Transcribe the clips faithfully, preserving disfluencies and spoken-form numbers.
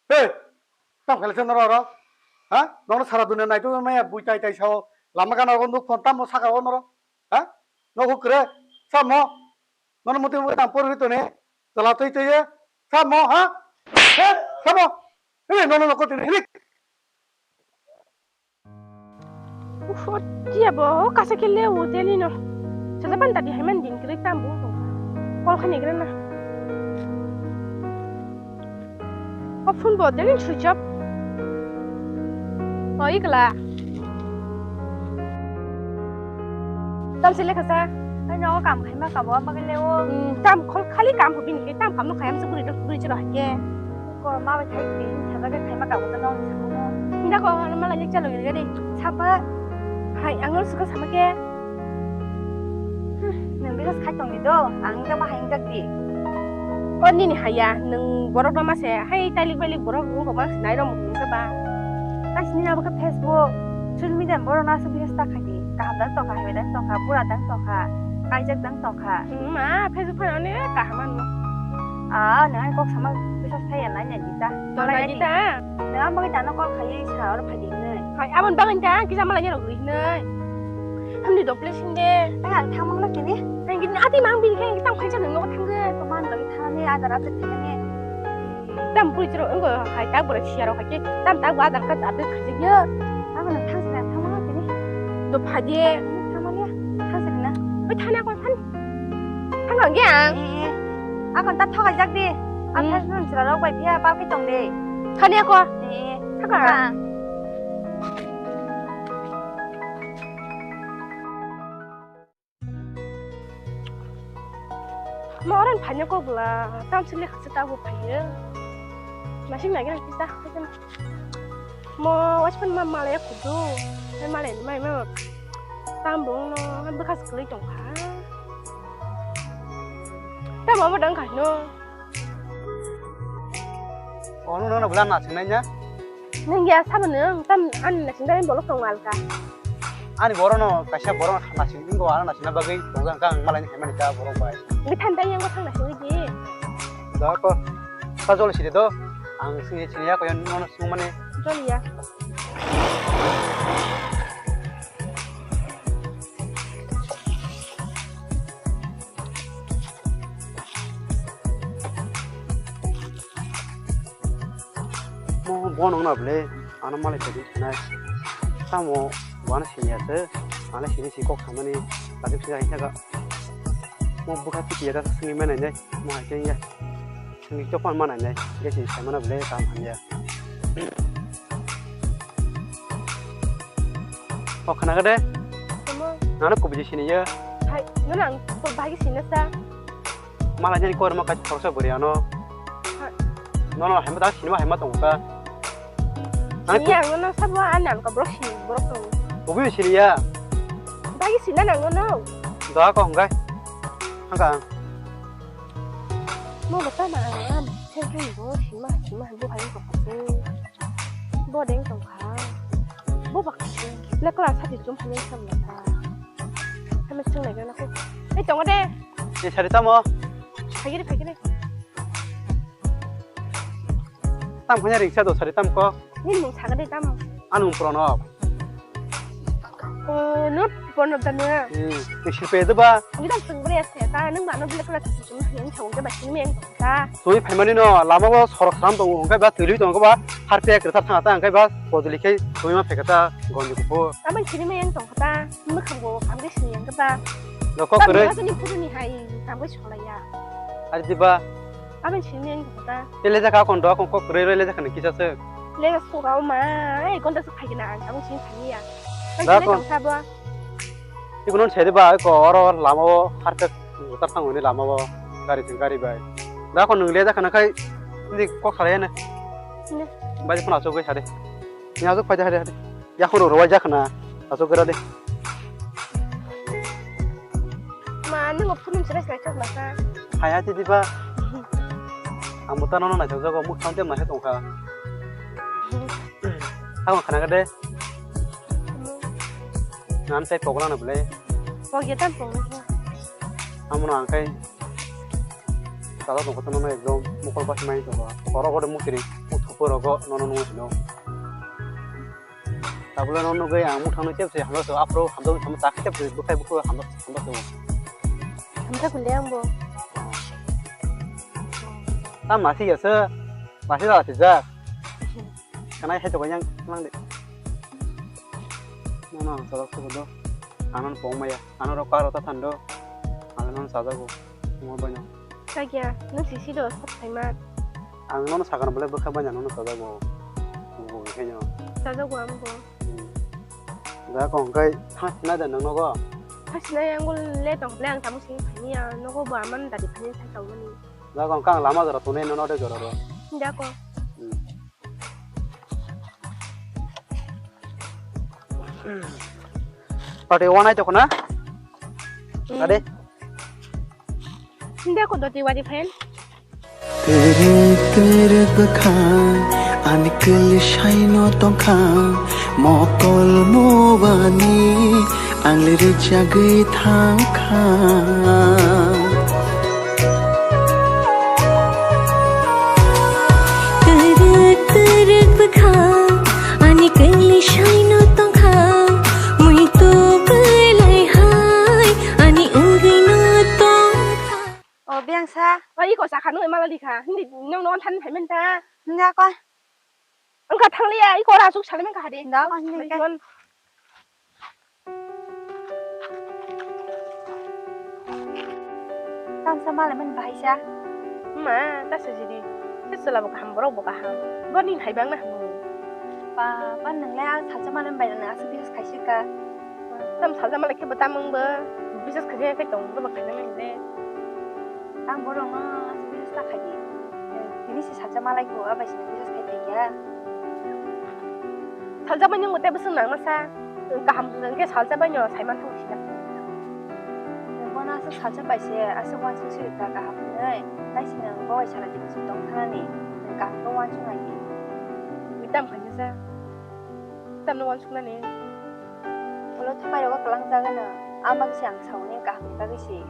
Hey, tam khailai se noro oro? Ha? Nono sara dunia naitu maya bui tai tai sao. Lama gana oro nuk phone tamo saka o noro? Ha? No huk kre. Samo. Nono muti muti tam por hitone. Jala tui tui ye. Samo, ha? He? Samo. Hey, nono nokotini. Hilik. Uf, o tia bo, o kasa khe le o teli no. Chata pan tadi haiman din kiri tam bo. Kol khani kiri na. O phone bo teli switch off. O ikla. Tam sile khasa. Ai no kam khai ma ka bo ma le o. Tam khol khali kam ho bin ke tam kam no khayam se buri buri chalo hake. Ko ma bai khai tin, saba ke khai ma ka ko no, sabo no. Inda ko, ano mala ni chalo gede gede. Saba. Hai, ang no suka sama ke. Hmm, nang bisa khai tong di do, ang ka ma hai jak di. O nini haya, nang borok no ma se, hai tailik bailik borok nung ko ma sinai rom nung ka ba. Kas ni na ba ka Facebook, social media borok na su bisa ta khai di. Kaham dang tong kha, hai dang tong kha, bura dang tong kha, kaijak dang tong kha. Hmm, ma, Facebook phano ne kaham ano. Ah, nang kok sama bisa saya nanya di ta. Nanya di ta. Nang ang bagwi dano call khai sa oro phai di hinwi. Hai, aboni bagwi ta kisa malai ni rok hinwi. Hamni dok place hinde. Ai ang thang mang na kini. Ang gini ati mang bini khe tam khaisa nang nogo thangge. Ko man bagwi thani adar adar khaisa ni. Tam bui chiro ngo hai tak bura siya rok hai tam tak adar card update khaisa ye. Ang nang thang sa thang mang na kini. Do phai de. Thang mang ya. Thang sa na. Oi thana ko than. Thang ang ge ang. Eh, eh. Akon ta thokai jak di. Ang Hmm. thang nang sira rok bai phiya pa pi tong de. Thani ako. Eh, eh. Thang ang. Thang. Ma orang phanya ko bla, tam sili khasa ta bo phanya. Masih lagi lagi kita. Mo watchman ma malaya kudu. Hai malaya ni mai ma. Tam bung no, hai bwkha se kwlwi tong kha. Tam abo dang khai no. Ono no bwla na sinai nya. Nang ya sabo nang tam an na sinai bolok tong alka. Ani boro no kaisa boro na sini go ana na sina bagwi tong jang kang malai ni hai mani ta boro bai. Ni than dai yang go thang na sini di. Da ko. Ta jol sidi do. Ang sini sini ya ko yan no sung mani. Jol ya. Mo bono na ble ano malai tadi na. Tamo wana sini ya se. Malai sini si kok samani. Tadi sini ya ka. Mo buka tiki ya ta sini mana ne. Mo hai ya. Sini to pan mana ne. Ge si samana ble kam hanya. O khana gade. Tamo. Nana kubiji sini ya. Hai, nana ang bahagi sini sa. Malai jani kor ma kaisa khoroksa bwrwi ano. Ha. Nono haima ta sinima haima tongo ta. Ani sini ku- ang nono sabo ani ang ka borok sini borok tongo. Kubi sini ya. Bagi sini nang nono. Doa ko hongkai. Hangka ang. Mo bata ma ang am. Sengkang bo sinima sinima bo hai ko kase. Bo deng tong kha. Bo bak kase. Le kla sati chum hai sam na kha. Kami sung lai na ko. Ei tongo de. Ni sari tamo? Phagiri, phagiri. Tam khanya ringsa do sari tam ko? Ni mung sagade tam. Anu prono. O, no prono tam ya. Hmm, ni sipe de ba? Ni tam sung bre se ta, nang ba no ble kula sung ni chong de ba sing meng ta. Tui phaimani no, lama bo sorok sam tongo, hwnkhe ba twi tongo ba, harphe kwthar thang ta, hwnkhe ba bojoli khe twi ma phekha ta, gonji kuphur. Amo sini meng tong kha ta, mwkhang bo kam khe sini yang kha ta. Nokok kwrwi. Ni photo ni hai, kam khe solai ya. Ari diba? Aboni sini ang kota. Tei lejakha kon do, kon kok kwrwi rwi lejakha ni kisa se. Leja sura o ma, ei konta se phaikhe na ang, aboni sini thani ya. Da kon. Tangsa bo. Ikono sedi ba, ko oro lama o harpek utar thang hwnwi lama o gari thang gari bai. Da kon nwng lejakha na khai, hindi kok salai ya na. Hindi. Bai phone asok bai sade. Ni asok phai de hade hade. Yakhoro rwai jak na, asok gra de. Ma, nung phunum sere sere chok masa. Haya tidi ba. Ang bo tano no naithok jago, muk thang tem naithok tongkha. Ang khana de. Nam sai pogla na bole. Pogya tam pogla. Amo no ang kai. Tala tongkha tano no ekdom mukol pas mai tongkha. Oro oro mukiri, muthok Porogo nono nungwi hino. Tabule nono nugwi ang muthangno chepse hamjakgo, aphuru hamjakgo, hamjakgo, chakhe chepse, bwkhai bukhuk hamjakgo, hamjakgo. Hamjakgo le angbo. Ta masi yasa, masi da tijak. Kanai hai to yang nang de. Nono ang chajak sugo do. Anon pong maya, anon rok karo ta thando. Ang nono chajago. Mo banya. Sakya, nung sisi do sab saima. Ang nono sakano bole bwkha banya nono chajago. Bo khenyo. Chajago ambo. Da kong kai thang sina da nang nogo. Thang sina yang gol le tong le ang tamu sing khani ya nogo bo aman dari khani sa tawani. Da kong kang lama jora tone nono de jora ro. Da ko. Pati wanai toko na? Ade. Hindi ako doti wadi friend. Twerek twerek bwkhang ani kwlwi saino tongkha, mokol mobani ang le rwjagwi thangkha. Twerek twerek bwkhang ani kwlwi saino tongkha, muitu bwlai hai ani wngwino tongkha. O biyangsa. O iko sakha nung mala dikha. Hindi nung no than hai menta. Hindi ako. Wngkha thangliya, iko ora asuk salai mankha hade. Da, wngkha hingke. Maikon. Tamsa malai mani bahai sa. Ma, ta se jidi. Se chwla bo kaham, borok bo kaham. Bo nini hai bang na hamu. Pa, pa nwngle a salsa malai bai na asuk bisas khaisi ka. Tam salsa malai khe bo tamung bo. Bisas khaisi khe tong bo khaina mani le. Ang borokno asuk bisas ta khaidi. Tini se salsa malai ko, abai se bisas khai thai kya. Salsa bai nung tei bwswng nang masa. Kaham hwnkhe salsa bai no sai manthogo sida. Bono aswk salsa bai se aswk uansuk se ka kaham hwnwi. Tai se nang bo bai sala tini se tong thanani. Kaham khe uansuk nai di. Tam khaisa sa. Tam no uansuk nani. Ulo thapai rogo kwlang jagano. Ama khe se ang sauni kaham bagwi se.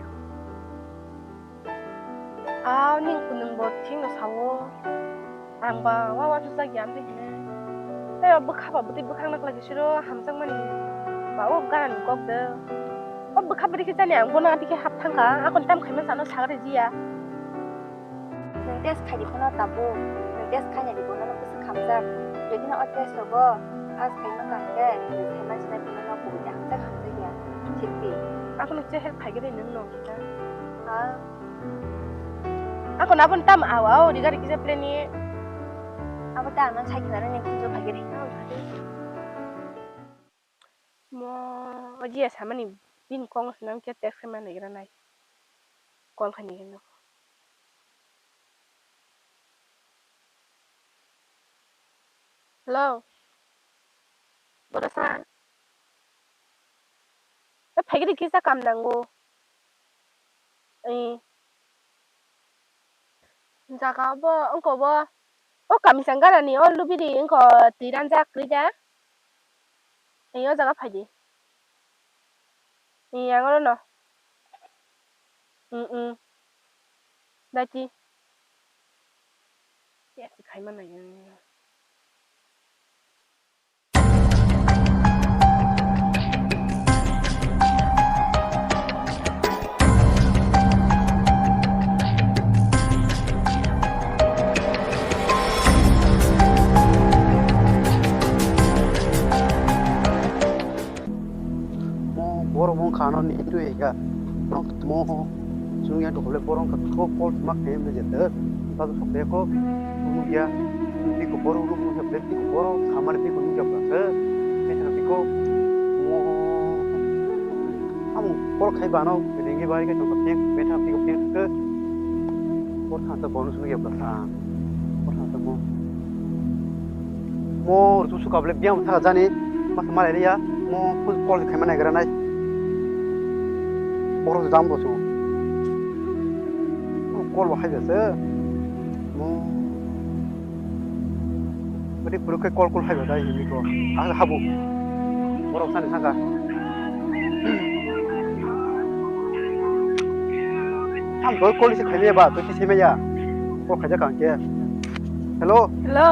Aw, nini kwnwng bo thikno sawo. Ang ba wa wa thajak ya amtwi hwnwi. Tei o bwkha ba bwtwi bwkhak nakla kisiro hamjakmani ba o ganani kok de. O bwkha bwrwi khe chani ang bono atwi khe hap thangkha, akon tam khaima sano sagri jiya. Nwng test khaidi phano tabuk, nwng test khainadi bono no bwswk hamjak. Jodi no o test rogo pass khaima kaham khe, nwng saiman sinai bono no kubui hamjak hamjakya. Sitpi. Akon khe help khaigwi nwng no. Ha? Ako nabon tam awa o riga rikisa pleni. Abo ta ano sai khna ni khunjo phagiri. Mo oji ya samani bin kong sinam kya text ma negra nai. Call khani gendo. Hello. Bora sa. Phagiri kisa kam nango. Ee. Jaga bo, wngkha bo. O kami sangara ni, o lubidi wngkha twi ranjak kwrwi da. Ee, o jaga phaidi. Ee, ang oro no. Mm, mm. Daiti. Yes, khaima nai. Mo borok wngkha ano ni twi ega. Mo chwngya tongkha bole borok wngkha kok kol sma khe wngkha jeta. Bado sok de kok nukya. Biko borok nuk nukya bole biko borok samani biko nukya bwlasa. Bithang biko mo amo kol khai bano ringi bari khe tongkha pek bithang biko pek khe. Bor thangsa bonus nukya bwlasa. Bor thangsa mo. Mo rwchuk suka bole biyang thaka jani. Masa malai liya. Mo full call khaima naigra nai. Borok jam bo su. Mo call bo haiya se. Mo. Bari puruk khe call call haiya dai hini ko. Ah habu. Borok sani sangka. Ang doi call si khaimaya ba, doi si khaimaya. Call khaijak ang khe. Hello. Hello.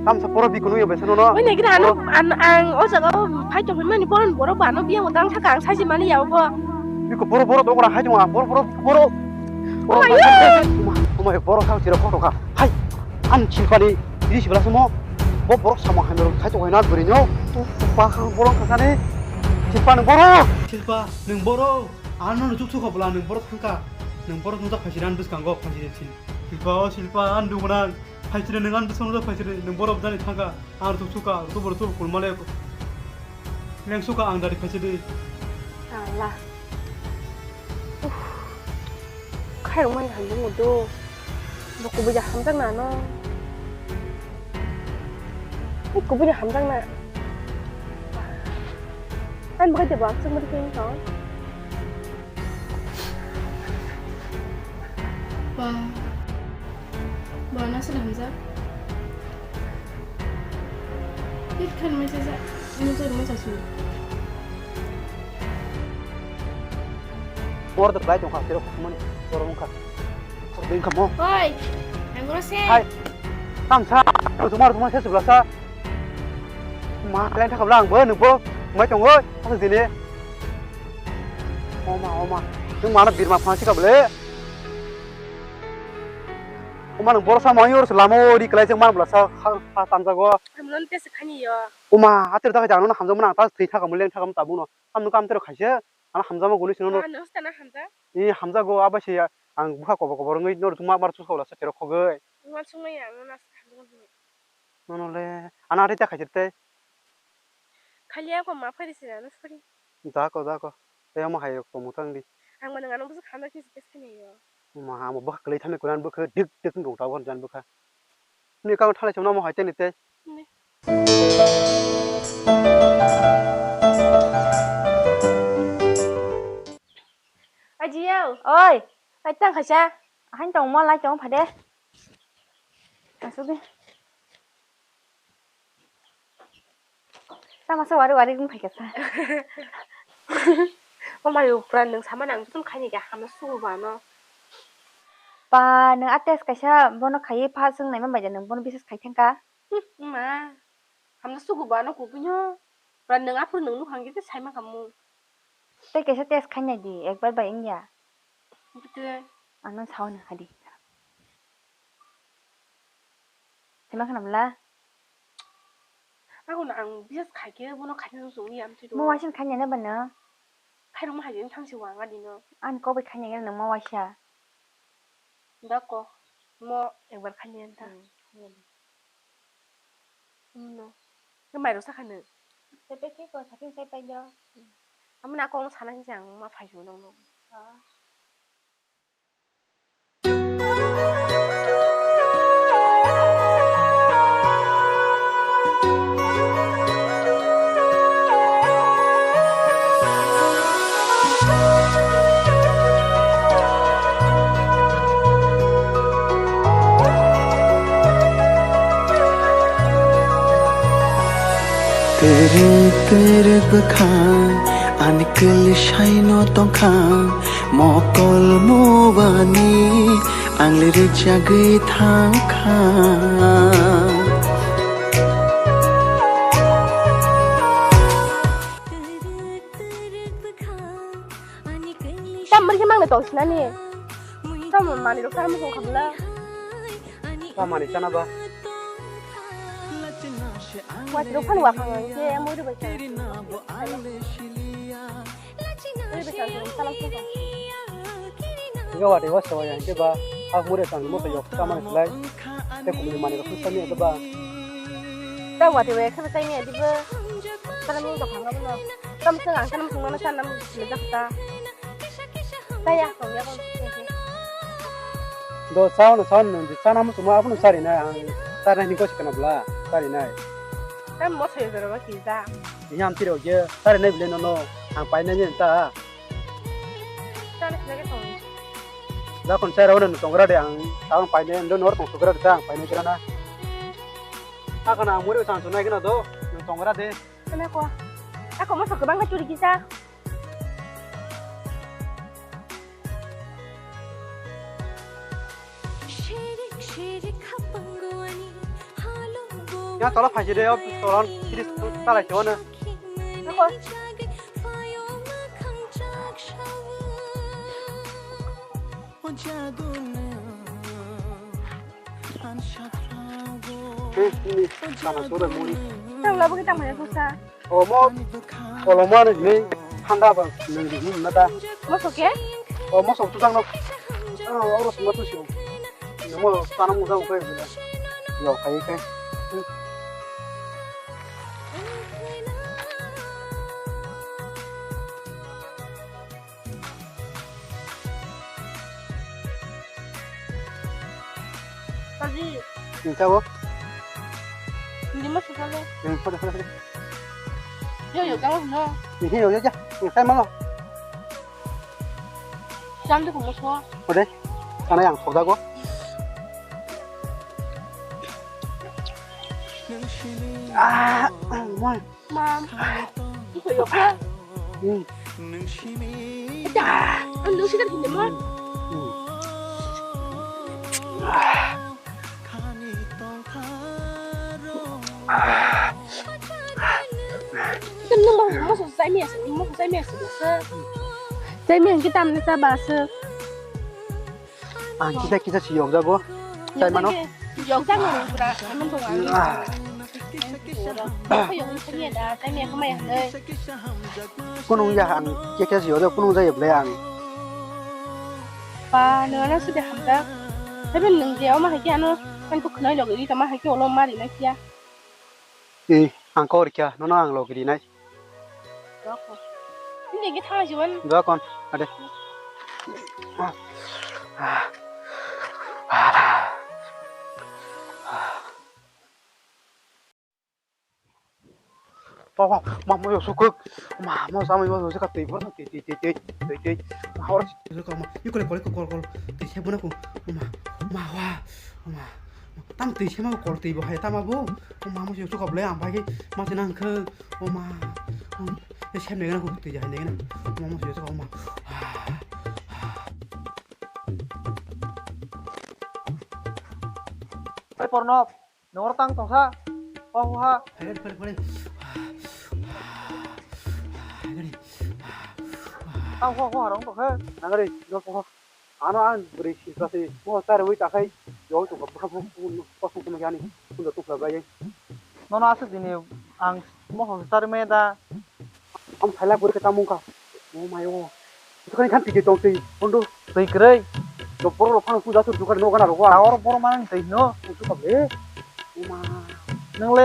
Tamsa borok bikunu ya besa nono. Wai naikira ano, an, ang o jaga o phai tongwi mani boron borok ba ano biyang tang thaka ang saji mani ya bo. Biko borok borok dogora hai tong ang borok borok borok. Borok. Omayo. Omai borok thang sira khok tongkha. Hai. An chilpani diri sibla sumo. Bo borok samang hai borok khai tong na guri no. Ba khang borok khani. Chilpani borok. Chilpa nung borok. Ano nung chuk chuk bwla nung borok thangka. Nung borok nung jak phai siran bwskango phai siran sin. Chilpa o chilpa an duguna. Phaisiri nung ani bwskango phaisiri nung borok jani thangka, ang rwchuk suka, rwchuk borok chuk kulmale lengsuka ang dari phaisiri. Allah. Uff. Khairokmani hamjakma do. Bo kubui da hamjakna no. Ni kubui da hamjakna. Ani bagwi de bo ang chukmani khe wngkha. Ba. Ba, nasa hamjak. Hit khan mai jajak. Nujor mai jasu. Bor da bai tongkha, tero khumani. Bor wngkha. Bor wngkha mo. Oi. Angro se. Hai. Tamsa. Tumar tumar se subla sa. Ma, kalian thakabla ang bo, nungbo. Mai tongoi. Asa dine. Oma, oma. Nung mana birma phang sikabele. Oma nung borok sama yor se lama o ri kwlai se man bwla sa ha, ha tamjago. Hamno tesa khani yo. Oma ater ta jang no hamjak mana ta thwi thaka muleng thaka tabuk no. Ham no kam tero khaise. Ana hamjak ma guni sino no. Ano stana hamjak. Ni hamjago aba se ang bukha kobo kobo rwngwi no rwtuma mar chusa wala sa tero khogoi. Wal sungmai ang no nasa hamjak. Nono le ana ri ta khaise te. Khali ako ma phari se ano sori. Dako, dako. Tei omo hai rok tongmo tang di. Ang mano ano bwswk hamya khe khe khe yo. Ma amo bwkha kwlwi thani kwran bwkha dik dik wng tong tabukha jan bwkha. Ni kang thalai chwngno omo hai tei ni tei. Ni. Ajiyo. Oi. Ai tang khaisa. Hain tong mo lai tong phade. Asuk di. Tama sa wari wari wng phaikha sa. O mai upra nwng sama nang jotono khaini khe hamna sugo ba ano. Pa nwng a test kaisa bono khaiwi pha swng naima bai da nwng bono bises khai thangkha. Hmm, ma. Hamna sugo ba ano kubui no. Pra nwng aphuru nwng nukhang khe sai mankha mung. Tei kaisa test khainai di ekbar bai wngya. Bwtwi. Ano sao nang hadi. Sima khana bwla? Ako no ang bises khai khe bono khai thang sung ya amtwi do. Mo wasin khai nai ba no? Khai rok ma hai thang si wang adi no. An ko bai khai nai no mo waisa. Da ko mo ekbar khai nai ta. Hmm. No. Ke mai rok sa khana. Te pe ke ko sakin sai pai do. Amo na ko sana si ang ma phai su no. Ah. Terek terek bwkha ani kwlwi saino tongkha. Mokol mubani ang le rwjagwi thangkha. Tam bwrwi khe mangna tong sinani. Tam manwi rok tam mung khamla. Tam manwi chana ba. Watwi rok phano waphang ang khe mui rwbai kha. Mui rwbai kha, salam khe. Ga watwi wa sawa yang khe ba. Ak mui rwbai kha mo to yok ta man khlai. Te kumni manwi rok phano sami ba. Ta watwi wa khe ba tai ni adi ba. Salam ni dophang ga ba no. Tam sung ang salam sung mana salam ni jak ta. Taya, tong ya, tong. Do, sao no, sao no, di sana mo tuma, apono sari na, ang sari na hini kosi kana bla, sari na. Tam mo sayo zero ba kisa. Ini am tiro je, sari na bile no no, ang pai na ni ta. Sari na ke tong. Da kon sai rawa no tong ra de ang, ang pai na, ndo nor tong ra de ta, ang pai na kira na. Akana ang muri sang sunai kena do, tong ra de. Kana ko. Ako mo sok bang ka churi kisa. Ya tola phaisi de, o tola siri talai se wano. Nako. Eh, ini sana sore muri. Tang labu kita maya kusa. Omo koloma ni ni handa ba ni ni na ta. Moso ke? O moso tu tang no. Ah, oro sima tu sio. Mo tanam mo jang ko ya. Yo, kai kai. Kaji. Ni tabo. Ni mo sukale. Ni photo photo. Yo yo, kamu no. Ni yo yo ya. Ni kai malo. Jam de kumo so. Ode. Sana yang soda go. Ah, mo. Mam. Iko yo ka. Hmm. Dah, ando sih kan hindi mo. Hmm. Kan nung mau mau selesai nih ya, mau selesai nih ya, selesai. Selesai nih kita amne sa basa. Ang kisa kisa si yokjago. Chai mano? Yokjago, pura. Aman tong ang. Ah. Yokjago, chai da, chai me kama ya dai. Kunung ya ang kisa si yokjago, kunung jai ble ang. Pa, nana sudah hamjak. Tapi nung dia oma haki ano kan tu kenai logi di tama haki olo mari na kia. Eh, ang kor kya, nono ang log rinai. Doko. Ini kita ngaji wan. Doko, ade. Papa, mama yo sukuk. Mama sama yo sukuk tei bor tei tei tei tei tei. Hawar sukuk ma. Yukole kole kol kol. Tei sebuna ko. Ma, ma wa. Ma. Tam twi sema kol twi bo hai tama bo. O ma mo se chukap le ang bai ma se nang khe. O ma. E sem ne ko twi jahai ne. O ma mo se chukap o ma. Ai Pornok, nor tang tong kha. O ha. Hai, hai, hai. Tang ho ho harong tong khe. Nang re, no ho. Ano ang bwrwi sitra se, mo sari wi takhai, yo to bwkha bwkha bwkha bwkha ani, kunda tukla bai. Nono aswk dini ang mo sari me da. Ang phaila bwrwi kata mungkha. O mayo. Tukani khan tiki tong tei, kondo. Tei kwrwi. Do poro phang puja sur dukar no gana rogo. Tawor poro manang tei no. Tukla be. O ma. Nang le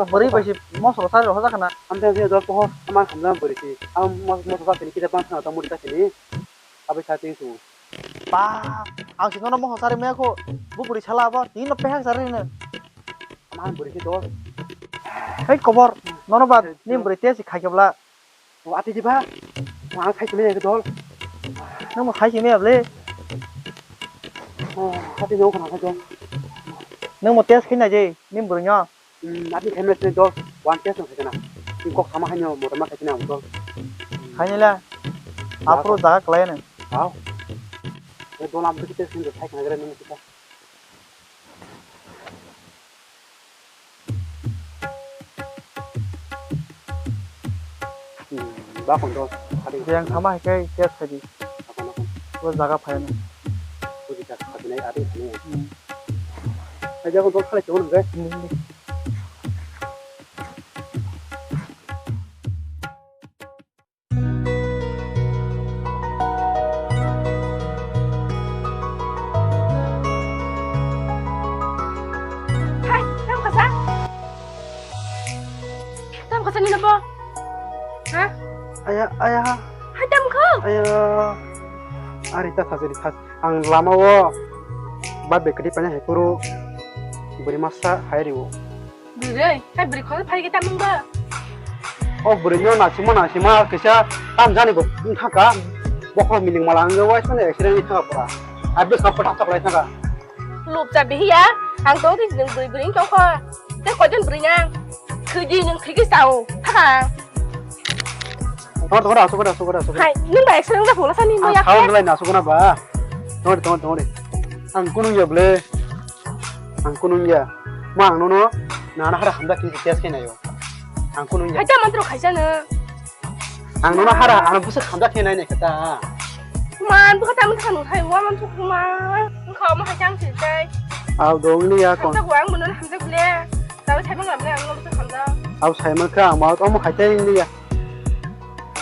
bwrwi bai se mo sari hoja khana. Am tei do poho, ama khamla bwrwi se. Am mo mo sari kita bang khana ta muri ta kini. Abai sa tei su. Pa, ang si nono moho sari maya ko, bu buri sala abo, tini no pehak sari ne. Ama buri si dol. Hei kobor, nono ba, ni buri te si khai kebla. O ati di ba, ang khai kemaya dol. Nang mo khai kemaya ble. O, ati no kana khai dol. Nang mo test khai na je, ni buri nyo. Hmm, ati khaimle sini dol, one test no khaikana. Ni kok sama haino motor ma khaikana dol. Khainila. Apro jaga khlai nang. Wow. E dol am bikite sini khaikana gare nang kita. Hmm, ba kon dol. Ati. Yang sama hai kai test khaidi. Apa nakon? Bo jaga phaina. Bo jaga phaina ati sini. Hmm. Aja kon dol khalai chon nang. Hmm. Hai, tamo kasa? Tamo kasa ni nopo? Ha? Aya, aya. Hai, tamo kho? Aya. Ari ta thajari thaj. Ang lama o ba bekri paina hai kuru buri masa hai riwo. Bwrwi, hai bwrwi khorok phai khe tamung ba? O bwrwi no nasima nasima kisa tam jani bo thangka. Bokhorok miling mala ang wai sone accident ni thangka pura. Abi kap pathak tak lai thangka. Lupcha bihiya, ang to di nung bwrwi bwrwi tong kho. Te koijon bwrwi nang? Thwidi nung thwidi sao. Thaka. Thor thor asuk asuk asuk. Hai, nung ba accident da phola sani mo ya. Thor lai nasuk na ba. Thor thor thor. Ang kunung ya ble. Ang kunung ya. Ma ang nono. Nana hara hamda kini test khe nayo. Ang kunu ya. Haita mantro khaisa no. Ang nuna hara, ang busa hamda khe nai nai kata. Man buka tamu thanu thai wa man thuk ma. Kha ma haita ang sir tai. Au dong ni ya kon. Hamda wa ang buno hamda ble. Tahu saya mang lamle ang busa hamda. Au saya mang kha, ang mau kamu haita ni ya.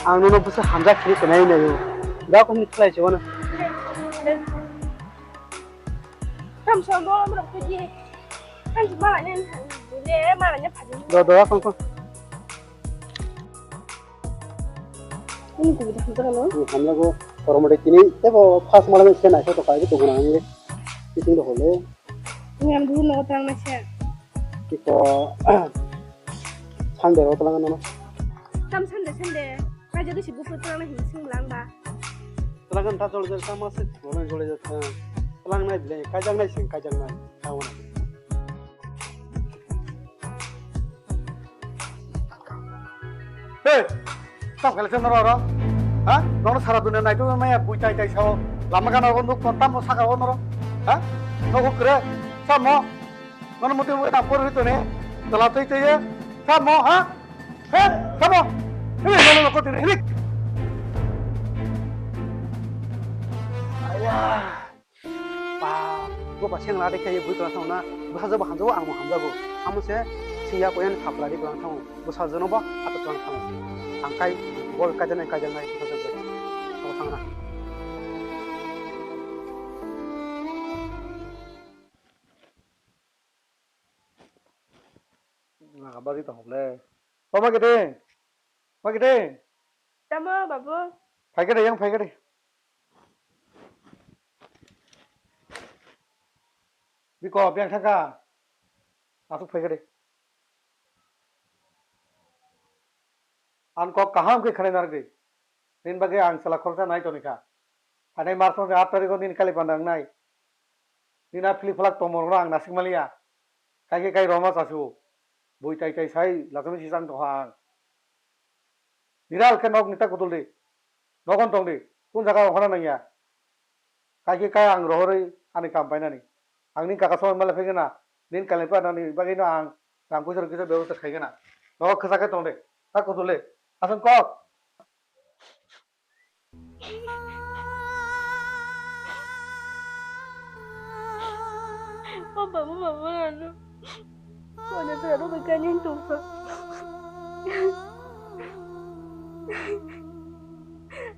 Ang nuna busa hamda khe nai nayo. Da kon ni khlai se wana. Tam so mo mo ko ji. Kan mala ne. Ble mala ne pha. Do do kon kon. Ini kubu dah, dah, no? Ini hamya go, kormo de kini, tebo pas malam ini kena, saya tokai itu guna ini. Itu dah boleh. Ini yang dulu no terang nasi. Iko, Sunday ro telangan nama. Tam Sunday, Sunday. Kaja tu sibuk terang nasi sing lang ba. Telangan tak jol jol sama sih, boleh jol jol. Telang nai bile, kajang nai sing, kajang nai. Kawan. Hey, tamo khailai se norok oro? Ha? Nono sara dunia naitok maya bui tai tai sao. Lama gana o nuk ton tamo saka o norok. Ha? Nogo kre. Samo. Nono muti muti tam por hitone. Tala tei tei. Samo, ha? He, samo. Hili nono kotini hili. Ayah. Ba, bo ba seng lade khe bui tong thang na, bwsa jabo hamjago, ang bo hamjago. Amo se sing ya koyan thap lade tong thang, bwsa jono bo ato tong thang. Ang kai bol kajanai kajanai bwsa jabo. Abo thang na. Naga bari tong le. O ma gede. Ma gede. Tamo babu. Phai gede, yang phai gede. Biko, biang thangka. Asuk phai gede. Ang kok kaham khe khanai narwgwi. Nini bagwi ang chwla khoroksa nai tonikha. Phainai March masni aat tarikgo nini kali panda wngnai. Nini a philip phalak tongmorokno ang nasik maliya. Kaikhe kai roma chasu. Bui tai tai sai lachomwi sisang tongkha ang. Biral khe nok ni ta kutul di. Nogon tong di. Kun jaga o hona nangya. Kaikhe kai ang rohorwi ani kam painani. Ang nini kaka somoi male phaigena. Nini kali panani bagwino ang rang puisa rok kisa bebosta khaigena. Nogo khwsa khe tong de. Ta kutul de. Aswk kok. O babu, babu, ano. Kone pura rogo kanyang tongkha.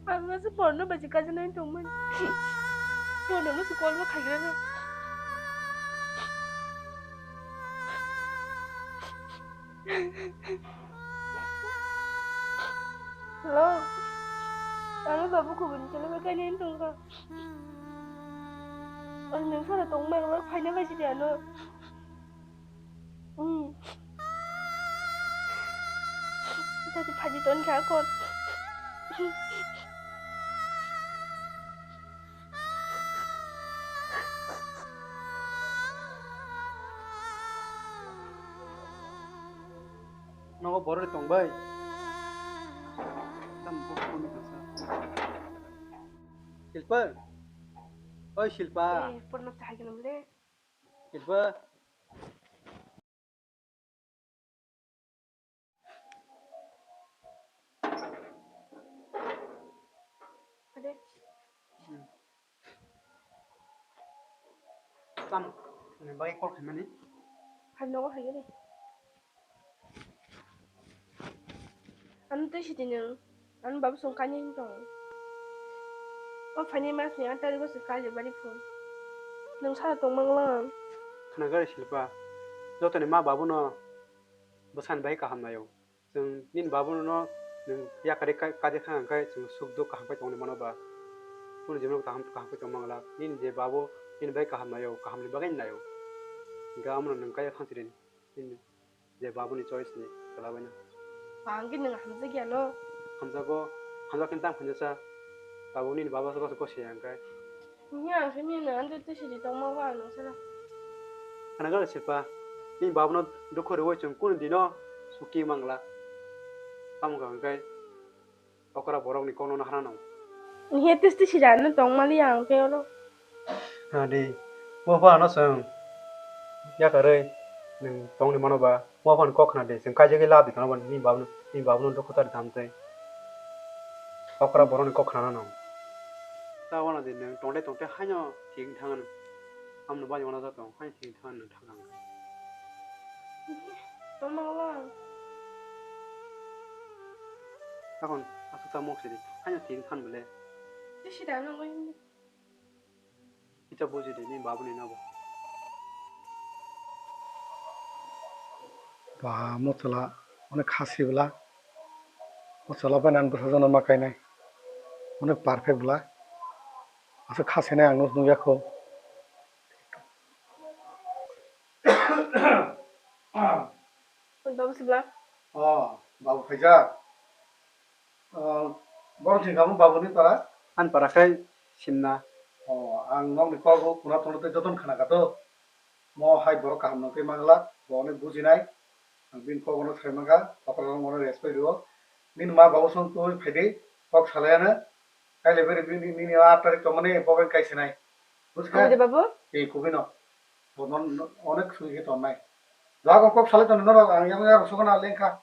Ang masa porno baji kajanai tongmani. Porno no se call ma khaigrana. Hello. Ano babu kubun chalo ba kani tongkha. Ano nung sara tong mang lo phaina bai sidi ano. Hmm. Tadi phaji ton kha kon. Nogo borok tong bai. Tam bo phone ni kasa. Silpa. Oi Silpa. Eh, porno chahai gwnam le. Silpa. Ade. Hmm. Tam, ni bagwi call khaimani. Hai nogo hai gani. Ano tei sidi nwng, ano babu song kanya hin tongo. O phaini mas ni aat tarigo se Kailaibari phun. Nwng sara tong mang lang. Khna gari Silpa, jotoni ma babu no bwsani bai kaham naio. Chwng nini babu no nwng yakarwi ka-, kaijak kha hwnkhe chwng suk duk kaham khe tongwi mano ba. Kunu jibon kaham, kaham khe tong mang glak. Nini je babu nini bai kaham naio, kaham ni bagwi naio. Hwnkhe amo no nwng kaiya thansi rini. Nini je babuni choice ni kwlabaino. Ba hwnkhe nwng hamjakya no? Hamjago, hamjak khe tang phainasa. Tabuk nini baba se gosok gosok ya hwnkhe. Nini ang khe nini ano tei sidi tongma ba nwng sara. Khna gari Silpa, nini babuno dukhu rwui chwng kunu dino suki mangla. Tamo wngkha hwnkhe. Okra borok ni kokno no hana nang. Hiya testi sida no tong mali ang khe oro. Adi, bo pha ano chwng yakarwi Nwng tongni mano ba, mo phone kok khna de, chwng kaijagwi lab di tongna ba, nini babuno, nini babuno dukhu tar dam tei. Okra boroni kok khna no. Ta wana de nwng tongde tongde haino thik thang ano. Amno bani wana jatong, haino thik thang ano thang ang. Tongma wala. Takon asuk ta mok sidi, haino thik thang bele. Tisi da no. Kita buji di, ni babu ni nabo. Ba, mo chwla onek khasi bwla. Mo chwla bai nan bwsa jono ma kainai. Onek perfect bwla. Aswk khasinai ang nuk nukya kho. Babu sibla. Oh, babu phaijak. Ah, borok thwngkha mo babuni para? Ani para khai Simna. Oh, ang nokni kokbo khuna tongno tei jotono khna kha to. Mo hai borok kaham nang tei mangla, bo onek bujinai. Ang bini kokno sai mankha, okra rok onek respect rio. Nini ma babu song twi phaidi, kok salai ano. Kaile beri bini, nini aat tarik tongmani, bo bai kaisinai. Bujkha? Amo de babu? Ei, kubino. Bo non, onek sui khe tongnai. Jago kok salai tongni norok, ang yang yang sokona lengkha.